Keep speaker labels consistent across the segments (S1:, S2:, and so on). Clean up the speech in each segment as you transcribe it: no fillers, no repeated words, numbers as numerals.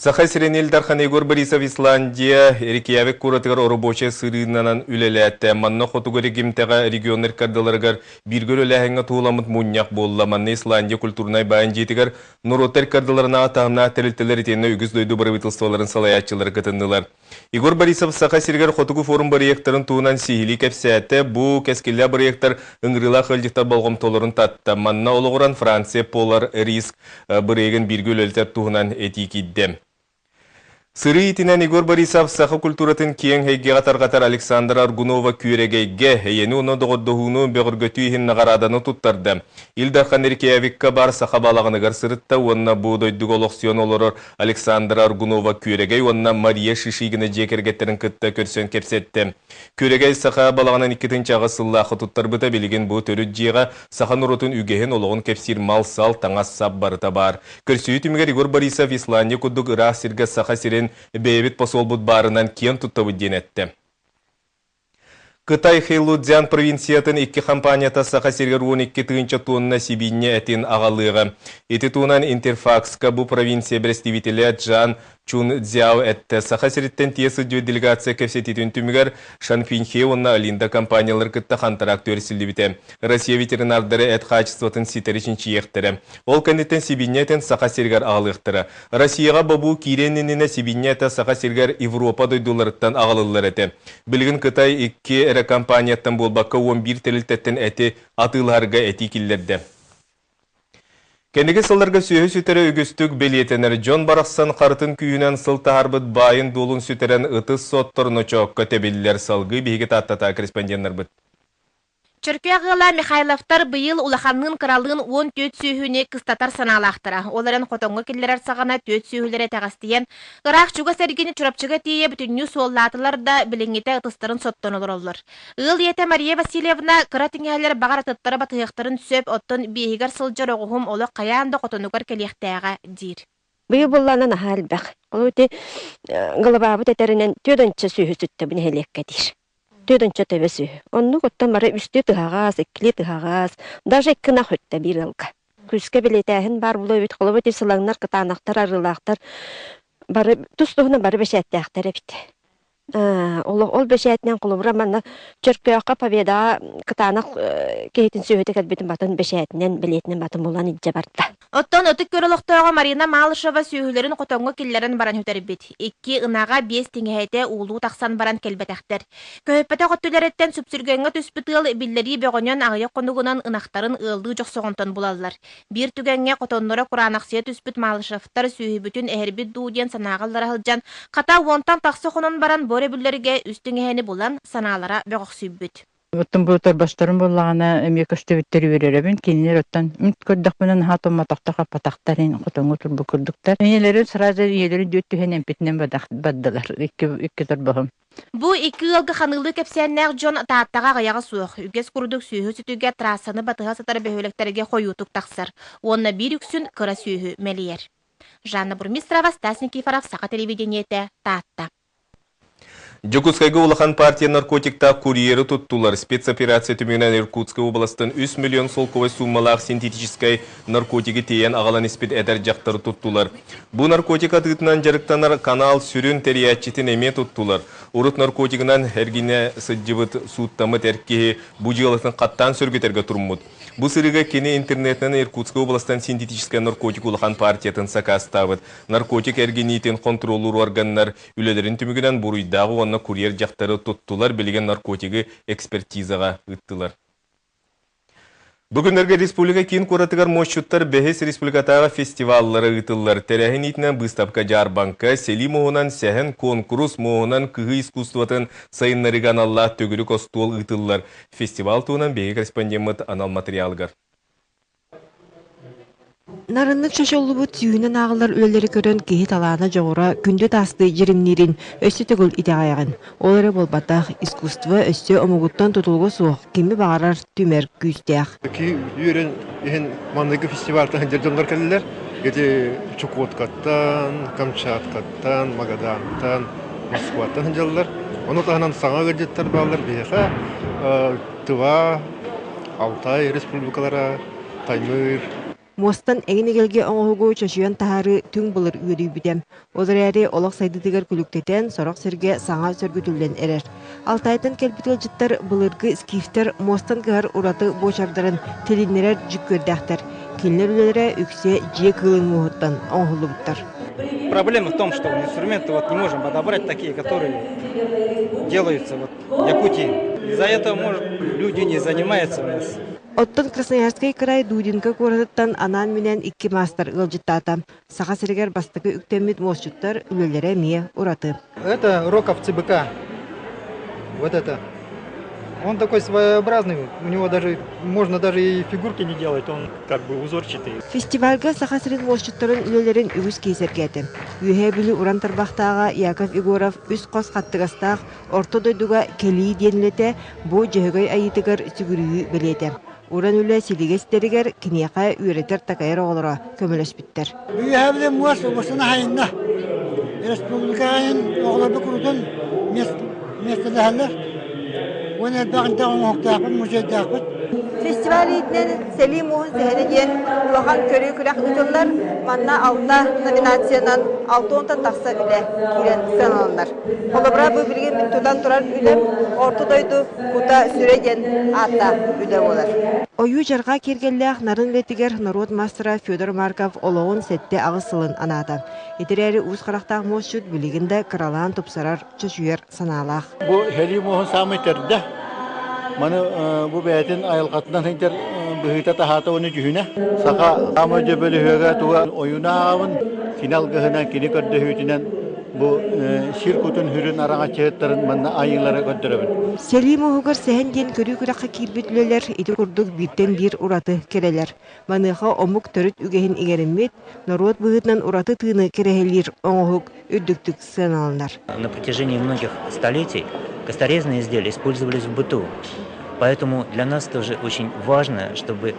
S1: Саха сирин Ил Дархан Егор Борисов Исландия Рейкьявик куоратыгар оробуочай сырыынанан үлэлээтэ. Манна хотугу эргимтэҕэ регионнар ыккардыларыгар бииргэ үлэлээһиҥҥэ туһуламмыт мунньах буолла. Манна Исландия культурнай баайын дьиэтигэр норуоттар ыккардыларынааҕы таһымнаах тэрилтэлэр итиэннэ үгүс дойду бырабыыталыстыбаларын салайааччылара кытыннылар. Егор Борисов Саха сиригэр Хотугу форум бырайыактарын туһунан сиһилии кэпсээтэ. Бу кэскиллээх бырайыактар ыҥырыылаах ыалдьыттар болҕомтолорун татта. Манна олоҕуран Франция Polar Risk бырайыагын бииргэ үлэлэтэр туһунан этии киирдэ. Сырыы иитинэн Егор Борисов саха культуратын киэҥ эйгэҕэ тарҕатар Александр Аргунова Күөрэгэйгэ эйэни уонна доҕордоһууну бөҕөргөтүү иһин наҕарааданы туттарда. Ил Дархан Рейкьявикка баар саха балаҕаныгар сырытта уонна бу дойдуга олохсуйан олорор Александра Аргунова Күөрэгэй уонна Мария Шишигина дьиэ кэргэттэрин кытта көрсөн кэпсэттэ. Күөрэгэй саха балаҕанын 2008 сыллаахха туттарбыта. Билигин бу төрүт дьиэҕэ саха норуотун үгэһин, олоҕун кэпсиир мал-сал, таҥас-сап барыта баар. Көрсүһүү түмүгэр Егор Борисов Исландия курдук ыраах сиргэ Саха сирин бэйэбит посолбут баарынан киэн туттабыт диэн эттэ. Кытай Хэйлудзян провинциятын икки компанията Саха сиригэр 12 тыһыынча тонна сибиинньэ этин аҕалыаҕа. Ити туһунан Интерфакска бу провинция бэрэстэбиитэлэ Джан Чун Цзяо эттэ. Саха сириттэн тиийэ сылдьыбыт делегация кэпсэтиитин түмүгэр Шанфинхе уонна Олинда компаниялары кытта хантараак түһэрсиллибитэ. Россия ветеринардара эт хаачыстыбатын ситэри чинчийиэхтэрэ. Ол кэнниттэн сибиинньэ этин Саха сиригэр аҕалыахтара. Россияҕа бобуу киириэн иннинэ сибиинньэ этэ Саха сиригэр Европа дойдуларыттан аҕалыллар этэ. Билигин Кытай икки эрэ компанияттан буолбакка 11 тэрилтэттэн эти атыылаһарга этии киллэрдэ. Кэнники сылларга сүөһү сүтэрэ үгүстүк бэлиэтэнэр. Дьон барахсан харытын күүһүнэн сыл таһаарбыт баайын-дуолун сүтэрэн ытыс соттор ночоокко тэбиллэр. Салгыы биһиги Тааттатаа корреспонденнарбыт.
S2: Чөркөөх ыала Михайловтар быйыл улаханныын-кыралыын 14 сүөһүнү кыстатар санаалаахтара. Ол эрэн хотоҥҥо киллэрэр саҕана түөрт сүөһүлэрэ итэҕэстийэн, ыраах-чугас эргини Чурапчыга тиийэ бүтүннүү суоллаатылар да, билиҥҥитэ ытыстарын соттон олороллор. Ыал ийэтэ Мария Васильевна кыра тиҥэһэлэр баҕар атыттара батыһыахтарын сөп, оттон биэһигэр сылдьар оҕуһум олох хайаан да хотонугар кэлиэхтээҕэ диир.
S3: Быйыл буоллаҕына наһаа элбэх. Ол ити главабыт этэринэн түөрт уонча сүөһү сүттэ бу нэһилиэккэ диир. Түөрт төбө сүөһү. Оннук оттон бары үстүү тыһаҕас, иккилии тыһаҕас, даже икки ынах өттө биир ыалга. Күүскэ бэлиэтээһин баар буолуо эбит. Холобур, ити сылаҥнар, кытаанахтар, арыылаахтар бары тус-туһунан бары бэчээттээхтэр эбит. Ол, ол бэчээтинэн холобура манна Чөркөөххө Победаҕа кытаанах киһитин сүөһүтэ кэлбитин батын бэчээтинэн, бэлиэтинэн батын булан илдьэ барда.
S2: Оттон Ытык Күөл олохтооҕо Марина Малышева сүөһүлэрин хотоҥҥо киллэрэн баран сүтэрбит. Икки ынаҕа биэс тиҥэһэтэ уулуу тахсан баран кэлбэтэхтэр. Көһүппэтэх өттүлэриттэн сүпсүлгэҥҥэ түспүт ыал биллэрии бөҕөнөн аҕыйах хонугунан ынахтарын ыаллыы дьохсоҕонтон булаллар. Биир түгэҥҥэ хотонноро кураанахсыйа түспүт Малышевтар сүөһүбүтүн эһэрбит дуу диэн санааҕа ыллара сылдьан, хата уонтан тахса хонон баран бу өрөбүллэргэ үс тиҥэһэни булан санаалара бөҕөхсүйбүт.
S4: Оттон бу торбосторум буоллаҕына эмиэ көстүбүттэр үөрэрбин. Кинилэр оттон мин көрдөхпүнэ наһаа томмотохтор-хаппатахтар иһин хотоҥҥо турбут курдуктар. Ийэлэрин сразу ийэлэрин дүөт түһэн эмпитинэн бардылар икки, икки торбоһум.
S2: Бу икки ыалга ханыылыы кэпсээннээх дьон Тааттаҕа аҕыйаҕа суох. Үгэс курдук сүөһү сүтүгэ трассаны батыһа сытар бөһүөлэктэргэ хойуутук тахсар. Уонна биир үксүн кыра сүөһү мэлийэр. Жанна Бурмистрова, Стас Никифоров, Саха телевидениетэ, Таатта.
S1: Дьокуускайга улахан партия наркотиктаах курьеры туттулар. Спецоперация түмүгүнэн Иркутскай уобаластан 3 миллион солкуобай сууммалаах синтетическай наркотигы тиэйэн аҕалан испит эдэр дьахтары туттулар. Бу наркотик атыытынан дьарыктанар канал сүрүн тэрийээччитин эмиэ туттулар. Урут наркотигынан эргинэ сылдьыбыт сууттаммыт эр киһи бу дьыалатын хаттаан сөргүтэргэ туруммут. Бу сырыыга кини интернетинэн Иркутскай уобаластан синтетическай наркотик улахан партиятын сакаастаабыт. Наркотик эргиниитин хонтуруоллуур органнар үлэлэрин түмүгүнэн буруйдааҕы уонна курьер дьахтары туттулар, билигин наркотигы экспертизаҕа ыыттылар. Бу күннэргэ республика киин куоратыгар муосчуттар бэһис республикатааҕы фестиваллара ыытыллар. Тэрээһин иитинэн быыстапка-дьаарбаҥка, сэлии муоһунан сэһэн куонкурус, муоһунан кыһыы искусствотын сайыннарыыга аналлаах төгүрүк остуол ыытыллар. Фестивал туһунан биһиги корреспондеммыт анал матырыйаалыгар.
S5: Нарыннык чочуллубут сүүһүнэн ааҕыллар үлэлэри көрөн киһи талаана-дьоҕура күндү таастыы дьиримниирин өссө төгүл итэҕэйэҕин. Ол эрэ буолбатах, искусство өссө омугуттан тутулуга суох кими баҕарар түмэр күүстээх.
S6: Киһи үөрэн иһин манныгы фестивальтан сылдьар дьоннор кэллилэр. Ити Чукоткаттан, Камчаткаттан, Магадантан, Москваттан сылдьаллар. Ону таһынан саҥа ыалдьыттар бааллар биһиэхэ Тыва, Алтай республикалара, Таймыр.
S5: Муостан эҥин-эгэлгэ оҥоһугу чочуйан таһаарыы түҥ былыр үөдүйбүтэ. Ол эрээри олох сайдыытыгар күлүктэтэн, сорох сиргэ саҥа сөргүтүллэн эрэр. Алтайтан кэлбит ыалдьыттар былыргы скифтэр муостан кыһар ураты буочардарын тилиннэрэр дьүккүөрдээхтэр. Кинилэр үлэлэрэ үксэ дьиэ кыылын муоһуттан оҥоһуллубуттар.
S7: Проблема в том, что инструменты вот не можем подобрать такие, которые делаются вот в Якутии. Из-за этого, может, люди не занимаются у нас.
S5: Оттон Красноярскай кыраай Дудинка куоратыттан анаан-минээн икки маастар ыалдьыттаата. Саха сиригэр бастакы үктэммит муосчуттар үлэлэрэ эмиэ ураты.
S8: Это Роков ЦБК. Вот это. Он такой своеобразный, у него даже можно даже и фигурки не делать, он как бы узорчатый.
S5: Фестивальга Саха сирин муосчуттарын үлэлэрин үгүс киһи сэргээтэ. Үөһээ Бүлүү уран тарбахтааҕа Яков Егоров үс хос хаттыгастаах Орто дойдуга кэлии диэн үлэтэ бу Дьөһөгөй айыытыгар сүгүрүйүү бэлиэтэ. Уран үлэ силигэ ситэригэр киниэхэ үөрэтэр-такайар оҕолоро көмөлөспүттэр.
S9: Үөһээ Бүлүү муос муостаны аһайынна. Республика айын оҕолорбут курутун миэстэлэһэллэр. Уон элбэх интэх оҥоһуктаахпыт, музейдаахпыт.
S10: Фестиваль иитинэн Сэлии мууһун сэһэнэ диэн улахан көрүү-күрэх ыытыллар. Манна алта номинациянан 60 тахса үлэ киирэн сыаналанар. Холобура, бу билигин мин тутан турар үлэм Орто дойду кута-сүрэ диэн ааттаах үлэ буолар.
S5: Ойуу-дьарҕаа киэргэллээх нарын үлэтигэр норуот маастара Федор Марков олоҕун сэттэ-аҕыс сылын анаата. Ити эрээри уус харахтаах муосчут билигин да кыралаан тупсарар, чочуйар санаалаах.
S11: Бу сэлии муоһун саамай төрдө. Маны бу бэйэтин айылҕатынан сылдьар быһыыта-таһаата уонна дьүһүнэ. Саха саамай дьөбөлүһүөгэ туга ойуунаабын, кини алгыһынан, кини көрдөһүүтүнэн бу сир кутун хүрүн араҥаччыһыттарын манна айыылары көрдөрөбүн.
S5: Сэлии муоһугар сэһэн диэн көрүү күрэххэ киирбит үлэлэр ити курдук бииртэн биир ураты кэрэлэр. Маныаха омук төрүт үгэһин иҥэриммит, норуот быһыытынан ураты тыыны кэрэһэлиир оҥоһук үрдүктүк сыаналанар.
S12: На протяжении многих столетий косторезные изделия использовались в быту. Поэтому для нас тоже очень важно, чтобы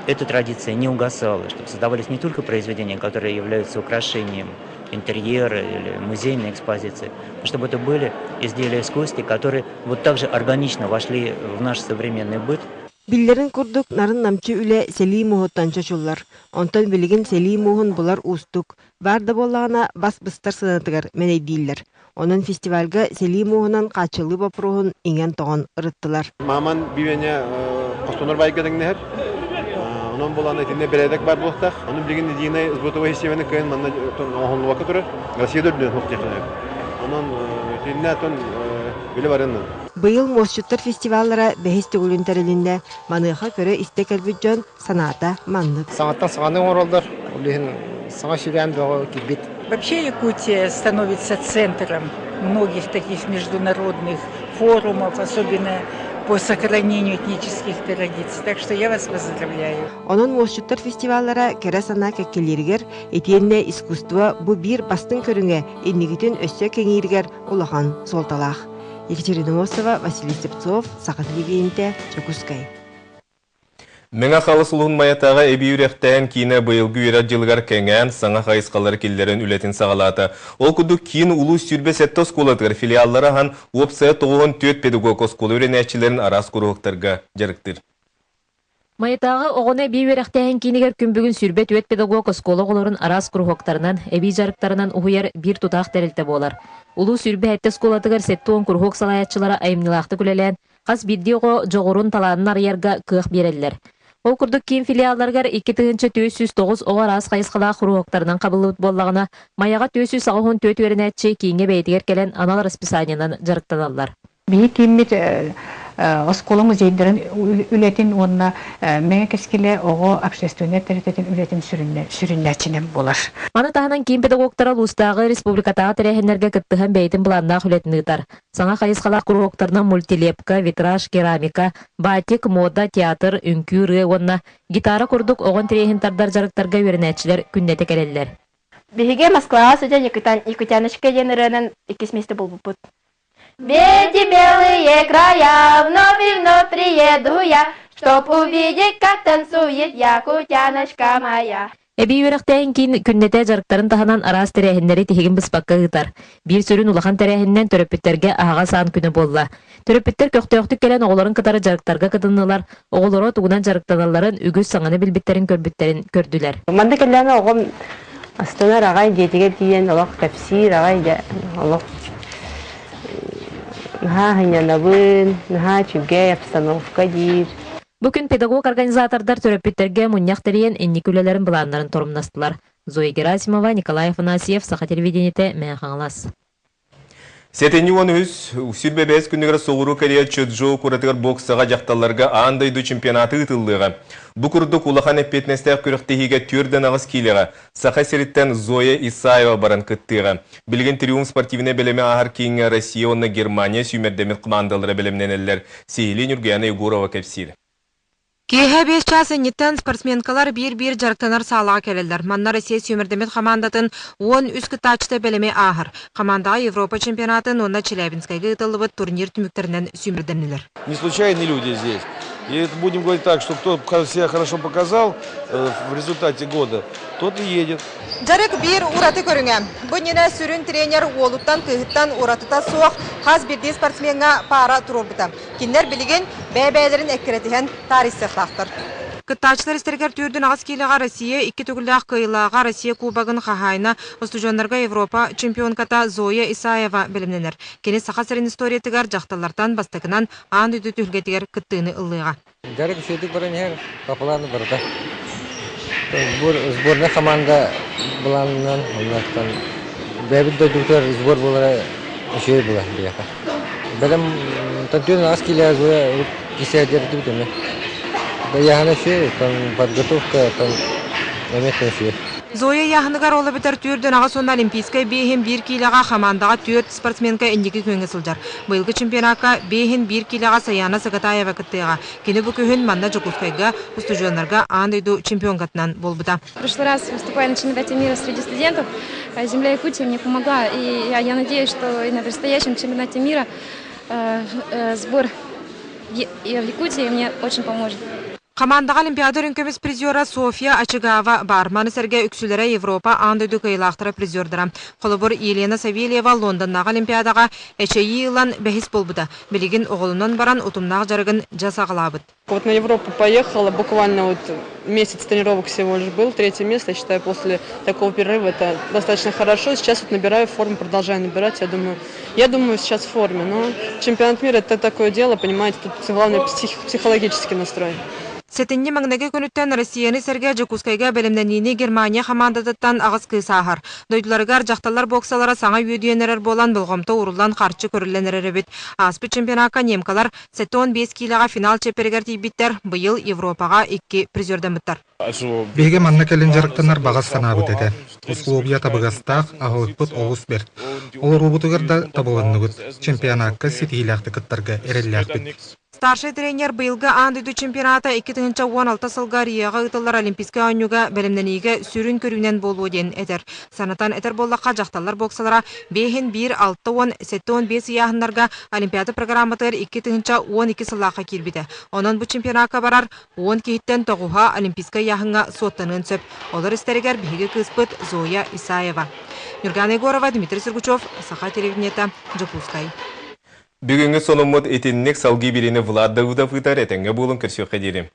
S12: эта традиция не угасала, чтобы создавались не только произведения, которые являются украшением интерьера или музейной экспозиции, но чтобы это были изделия искусства, которые вот так же органично вошли в наш современный быт.
S5: Биллэрин курдук, нарын-намчы үлэ сэлии муоһуттан чочуллар. Онтон билигин сэлии муоһун булар уустук. Баар да буоллаҕына, бас быстар сыанатыгар мэнэйдииллэр. Онон фестивальга сэлии муоһунан хааччыллыы боппуруоһун иҥэн-тоҥон ырыттылар.
S6: Мааман бивене хостонор байга дэҥнэһэр. Онон буолан итиннэ бэрээдэк бар буолуохтаах. Ону билигин единая сбытовая системаны кыайан манна оҥоһуллубакка турар. Россия да үрдүнэн суох диэххэ Онон итиннэ тон үлэ барыан
S5: Быйыл муосчуттар фестиваллара бэһис төгүлүн тэрилиннэ. Маныаха көрө-истэ кэлбит дьон санаата маннык.
S13: Саҥаттан саҥаны оҥороллор. Ол иһин саҥа сүүрээн бөҕө киирбит.
S14: Вообще Якутия становится центром многих таких международных форумов, особенно по сохранению этнических традиций. Так что я вас поздравляю.
S5: Онон муосчуттар фестиваллара кэрэ санаа кэккэлииригэр итиэннэ искусство бу биир бастыҥ көрүҥэ инникитин өссө кэҥииригэр улахан суолталаах. Екатерина Мосова, Василий Слепцов, Саха телевидениетэ, Дьокуускай.
S1: Мэҥэ Халыс улуһун Майатааҕы эбии үрэхтээн киинэ быйылгы үөрэх дьылыгар кэҥээн, саҥа хайысхалары киллэрэн үлэтин саҕалаата. Ол курдук киин улуус 27 оскуолатыгар филиаллары аһан, уопсайа 94 педагог оскуола үөрэнээччилэрин араас куруһуктарга дьарыктыыр.
S15: Майатааҕы оҕону эбии үөрэхтээһин киинигэр күн бүгүн 24 педагог оскуола оҕолорун араас куруһуоктарынан, эбии дьарыктарынан уһуйар биир тутаах тэрилтэ буолар. Улуус 27 оскуолатыгар 70 куруһуок салайааччылара айымньылаахтык үлэлээн, хас биирдии оҕо дьоҕурун, талаанын арыйарга кыах биэрэллэр. Ол курдук киин филиалларыгар 2409 оҕо араас хайысхалаах куруһуоктарынан хабыллыбыт буоллаҕына, Майаҕа 484 үөрэнээччи кииҥҥэ бэйэтигэр кэлэн анал расписаниенан дьарыктаналлар.
S16: Биһи кииммит оскуола музейдарын үлэтин уонна Мэҥэ кэскилэ оҕо общественнай тэрилтэтин үлэтин сүрүннээччинэн буолар.
S15: Маны таһынан киин педагогтара улуустааҕы, республикатааҕы тэрээһиннэргэ кыттыһан бэйэтин былааннаах үлэтин ыытар. Саҥа хайысхалаах куруһуоктарынан мультилепка, витраж, керамика, батик, мода, театр, үҥкүү, ырыа уонна гитара курдук оҕо интэриэһин тардар дьарыктарга үөрэнээччилэр күннэтэ кэлэллэр.
S2: Биһиги Москваҕа сылдьан Якутяночка диэн ырыанан иккис миэстэ булбуппут. Веди белые края, вновь и вновь приеду я, чтоб увидеть, как танцует якутяночка моя.
S15: Эбии үөрэхтээһин киин күннэтэ дьарыктарын таһынан араас тэрээһиннэри тиһигин быспакка ыытар. Биир сүрүн улахан тэрээһининэн төрөппүттэргэ аһаҕас аан күнэ буолла. Төрөппүттэр көхтөөхтүк кэлэн оҕолорун кытары дьарыктарга кытыннылар, оҕолоро тугунан дьарыктаналларын, үгүс саҥаны билбиттэрин көрбүттэрин көрдүлэр.
S17: Манна кэллэҕинэ оҕом астынар аҕай дьиэтигэр тиийэн олох кэпсиир аҕай дьэ олох наһаа сынньанабын, наһаа үчүгэй обстановка диир.
S15: Бу күн педагог-организатордар төрөппүттэргэ мунньах тэрийэн инники үлэлэрин былааннарын торумнастылар. Зоя Герасимова, Николай Афанасьев, Саха телевидениетэ, Мэҥэ Хаҥалас.
S1: Сэтинньи 13 сүрбэ бэс күнүгэр Соҕуруу Корея Чжоу куоратыгар боксаҕа дьахталларга аан дойду чемпионата ыытыллыаҕа. Бу курдук улахан эппиэтинэстээх күрэхтэһиигэ 48 киилэҕэ Саха сириттэн Зоя Исаева баран кыттыаҕа. Билигин Триумф спортивнай бэлэми ааһар кииҥҥэ Россия уонна Германия сүүмэрдэммит хамаандалара бэлэмнэнэллэр. Сиһилии Ньургуйаана Егорова кэпсиир.
S5: Киэһэ 5 чаас инниттэн спортсменкалар биир-биир дьарыктанар саалаҕа кэлэллэр. Манна Россия сүүмэрдэммит хамаандатын 13 кыттааччыта бэлэми ааһар. Хамаандаҕа Европа чемпионатын уонна Челябинскайга ыытыллыбыт турнир түмүктэринэн сүүмэрдэннилэр.
S18: Не случайные люди здесь. И это будем говорить так, что кто себя хорошо показал в результате года, тот и едет.
S10: Дьарык биир ураты көрүҥэ. Бу иннинэ сүрүн тренер уолуттан кыыһыттан уратыта суох хас биирдии спортсмеҥҥа паара туруорбута. Кинилэр билигин бэйэ-бэйэлэрин эккирэтиһэн таарыйсыахтаахтар.
S5: Кыттааччылар истэригэр түүрдүн аҕыс киилэҕэ Россия икки төгүллээх кыайыылааҕа Россия Кубогын хаһаайына, устудьуоннарга Европа чемпионката Зоя Исаева бэлэмнэнэр. Кини Саха сирин историятыгар дьахталлартан бастакынан аан дойду түһүлгэтигэр кыттыыны ыллыаҕа.
S13: Дьарык үчүгэйдик баран иһэр, по плану барыта. Сборная команда былаанынан, оннуттан бэйэбит дойдубутугар сбор буолара үчүгэй буолар биһиэхэ. Бэлэм тантүөн аҕыс киилэ Зоя урут кисээдэрдибит эмэ. Ыйааһына үчүгэй, там подготовка, там эмиэ үчүгэй.
S5: Зоя ыйааһыныгар ол эбэтэр түөрдэн аҕыс уонна олимпийскай биэһин биир киилэҕэ хамаандаҕа түөрт спортсменка инники күөҥҥэ сылдьар. Быйылгы чемпионакка биэһин биир киилэҕэ Саяна Сагатаева кыттыаҕа. Кини бу күһүн манна Дьокуускайга устудьуоннарга аан дойду чемпионкатынан буолбута.
S19: В прошлый раз, выступая на чемпионате мира среди студентов, земля Якутии мне помогла. И я, я надеюсь, что и на предстоящем чемпионате мира сбор в Якутии мне очень поможет.
S5: Хамаандаҕа Олимпиада үрүҥ көмүс призера Софья Очагава баар. Маны сэргэ үксүлэрэ Европа аан дойду кыайыылаахтара призердара. Холобур, Елена Савельева Лондоннааҕы Олимпиадаҕа эчэйии ылан бэһис буолбута. Билигин оҕолонон баран утумнаах дьарыгын дьэ саҕалаабыт.
S20: Вот на Европу поехала, буквально вот месяц тренировок всего лишь был, третье место, я считаю, после такого перерыва это достаточно хорошо. Сейчас вот набираю форму, продолжаю набирать, я думаю, я думаю, сейчас в форме. Но чемпионат мира это такое дело, понимаете, тут главное психологический настрой.
S5: Сэтинньи маҥнайгы күнүттэн Россияны сэргэ Дьокуускайга бэлэмнэниини Германия хамаандатыттан аҕыс кыыс ааһар. Дойдуларыгар дьахталлар боксалара саҥа үөдүйэн эрэр буолан болҕомто ууруллан харчы көрүллэн эрэр эбит. Ааспыт чемпионакка немкалар 75 киилэҕэ финал чиэппэригэр тиийбиттэр, быйыл Европаҕа икки призердаммыттар.
S21: Биһиги манна кэлин дьарыктанар баҕа санаабыт этэ. Услуобуйа табыгастаах, аһылыкпыт олус бэрт. Олоруубутугар да табылынныбыт. Чемпионакка ситиһиилээхтик кыттарга эрэллээхпит.
S5: Старшай тренер быйылгы аан дойду чемпионата 2016 сылга Риоҕа ыытыллар Олимпийскай оонньууга бэлэмнэниигэ сүрүн көрүүнэн буолуо диэн этэр. Санатан этэр буоллахха, дьахталлар боксалара биэһин биир алта уон сэттэ уон биэс ыйааһыннарга Олимпиада программатыгар 2012 сыллаахха киирбитэ. Онон бу чемпионакка барар уон киһиттэн тоҕуһа Олимпийскай ыйааһыҥҥа суоттаныан сөп. Олор истэригэр биһиги кыыспыт Зоя Исаева. Нюргана Егорова, Дмитрий Сургучев, Саха телевидениета, Дьокуускай.
S1: Бүгүҥҥү сонуммут итинник салгыы биэриини Влад Давыдов ыытар этэҥҥэ буолун көрсүөххэ диэри.